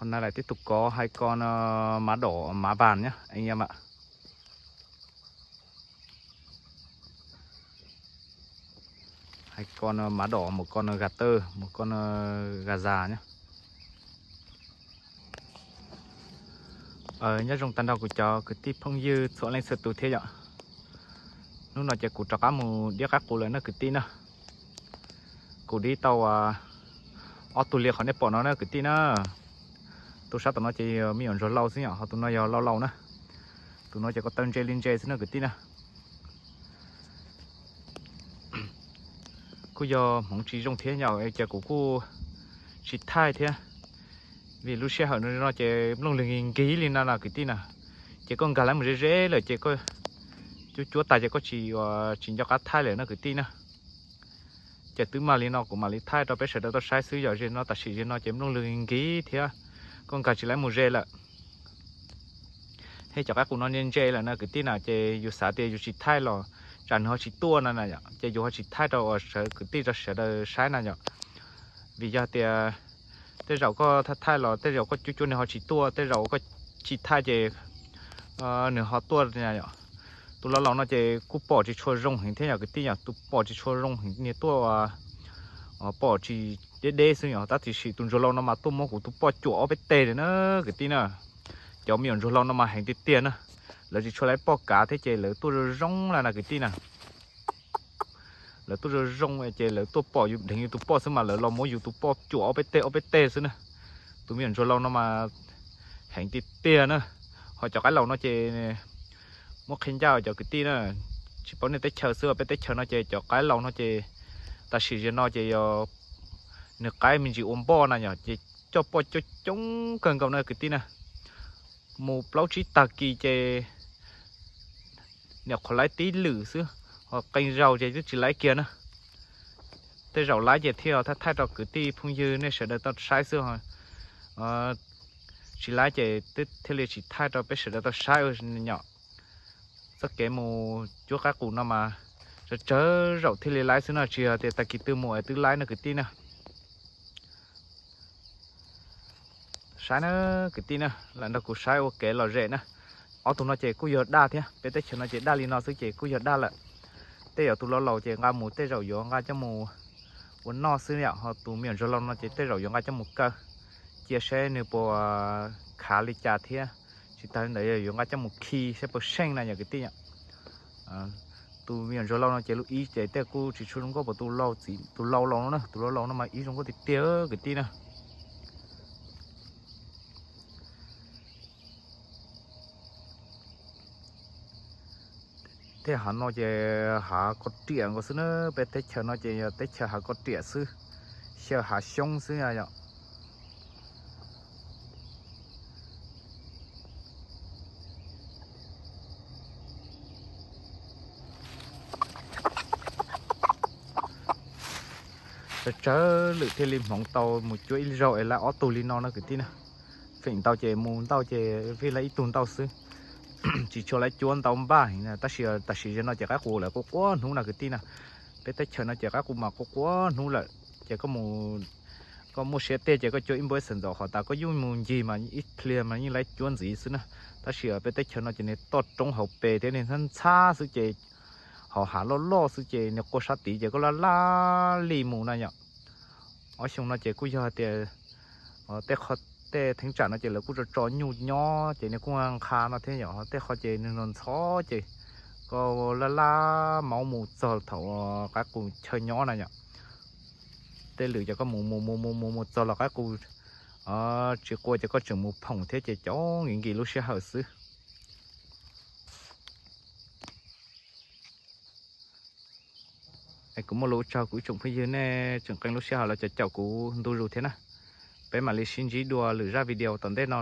Qhov no lawm tib tug kov hais ko no mav dom mav vas nyob, hais ko no mav dom, mus ko no gas tawj, mus ko no gas zas nyob. Nyob zoo tag nrho kuv cov kwv tij phooj ywg txhua leej txhua tus thiab yom. Hnub no ces kuv rov qab mus dib qaib qus lawm na kwv tij na. Kuv dib tau ob tug li qhov nej pom no na kwv tij na. Tus sab tom no ces me nyuam ntsuag laus xwb yom, ho tus no yog laus laus na. Tus no ces ko taw ntse li ntse xwb na kwv tij na. Kuj yog hmoov tsis zoo thiab yom, ces kuv kuj tsis thaij thiab. Vim lub sij hawm no ces nplooj lwg nkig li no na kwv tij na. Ces koj nkag lawv mus ze ze lawm ces koj cuab cuab tas ces koj tsis, tsis nco qab thaij lawm na kwv tij na. Ces twb mag li no kuv mam li thaij rau peb sawv daws tau saib xwb yom. Ze no tam sim ze no ces nplooj lwg nkig thiab koj nkag tsis lawv mus ze lawm. Thiab cov qaib qus no ntse ntse lawm na kwv tij na, ces yus xav tias yus tsis thaij los tsam nws ho tsis tuaj no na yom, ces yus ho tsis thaij rau uas sawv kwv tij rau sawv daws saib na yom. Vim yog tias tej zaum koj thaij thaij los tej zaum koj cuab cuab nws ho tsis tuaj, tej zaum koj tsis thaij ces nws ho tuaj na yom. Tus laus laus no ces kuj pom tsis tshua zoo heev thiab yom kwv tij yom, tus pom tsis tshua zoo heev, niag tuaj pom tsis deb deb xwb yom. Tab tiam sis tus ntsuag laus no mas tuaj muab kuv tus poj cuam ob peb teg na kwv tij na. Cov me nyuam ntsuag laus no mas heev tiag tiag na. Lawv tsis tshua laib poj kav thiab ces lawv tuaj zoo zoo na na kwv tij na. Lawv tuaj zoo zoo ces lawv tuaj pom yus dheev yus tus poj xwb mas lawv los muab yus tus poj cuam ob peb teg ob peb teg xwb na. Tus me nyuam ntsuag laus no mas heev tiag tiag na. Ho cov qaib laus no ces muab qhia ncaj cov kwv tij na, tsis paub nej teb chaws xwb, peb teb chaws no ces cov qaib laus no ces tam sim ziag no ces yog nws qaib me ntsis ua npoj na yom, ces coj poj coob coob kawg nkaus na kwv tij na. Mus plaub tsib tag kis ces niam qhuav laib tib lwm xwb, ho qee zaus ces twb tsis laib kiag na. Tej zaum laib ces thiaj thaij thaij rau kwv tij phooj ywg nej sawv daws tau saib xwb. Tsis laib ces twb thiaj li tsis thaij rau peb sawv daws tau saib nyom. Txoj kev mus cuab qaib qus no mas tsawg tsawg zaum thiaj li laib xwb no, tsis yog tias tag kis twg mus es twb laib no kwv tij na. Saib na kwv tij na, lam nrog kuv saib ua kev lom zem na. Ob tug no ces kuj yog daj thiab, peb teb chaws no ces daj li no xwb ces kuj yog daj lawm. Tej zaum tus laus laus ces nqa mus tej zaum yuav nqa coj mus ua noj xwb yom, ho tus me nyuam ntsuag laus no ces tej zaum yuav nqa coj mus kaw, cia saib nws puas khav li cas thiab. Tsis tas li ntawd yuav nqa coj mus khi saib puas seej na yom kwv tij yom. Tus me nyuam ntsuag laus no ces lub ib ces tej kuj tsis tshua zoo nkauj pam tus laus txiv, tus laus laus no na, tus laus laus no mas ib zoo nkauj tiag tiag kwv tij na. Tej hav no ces hav koj riam nkaus xwb na, peb teb chaws no ces yog teb chaws hav koj riam xwb, xyaw hav xyoob xwb yom. Tsawg tsawg lwm thiaj li hmoov tau mus cuab ib zaug es laib ob tug li no na kwv tij na. Feem ntau ces mus ntau ces vij laib ib tug ntau xwb, tsis tshua laib cuab ntau npaj heev na. Tab sis tam sim ziag no ces qaib qus lawv quaj quaj hnub na kwv tij na. Peb teb chaws no ces qaib qus mas quaj quaj hnub lawm. Ces koj mus, koj muaj siab tiag ces koj cuab ib npua ib xeem ntxaum, qhov tas koj yuj mus ncig mas ib pliag mas yeej laib cuab ntxiv xwb na. Tab sis peb teb chaws no ces nws toj roob hauv pes thiab nws ntxhab ntxhab xwb ces, hauv hav loj loj xwb ces nws quaj sab tid ces koj laj laj li mus na yom. Ob xyoo no ces kuj yog hais tias tej qho, tej theeb tsam no ces lawv kuj tso tso nyuj nyob ces nws kuj nqha no thiab yom. Tej qho ces nws ntxhov ntxhov ces koj laj laj maub mus txog thaum qaib qus chaw nyob na yom. Tej lwm ces koj mus mus mus mus mus mus txog los qaib qus tsis qua ces koj tseem mus phoom thiab ces cov nkim nkim lub sij hawm xwb. Es kuv muaj lus ua tsaug kuv ib tsoom phooj ywg nej tseem qee lub sij hawm los caum kuv ntu zus thiab na. Peb mam li sib ntsib dua lwm zaj video tom ntej no.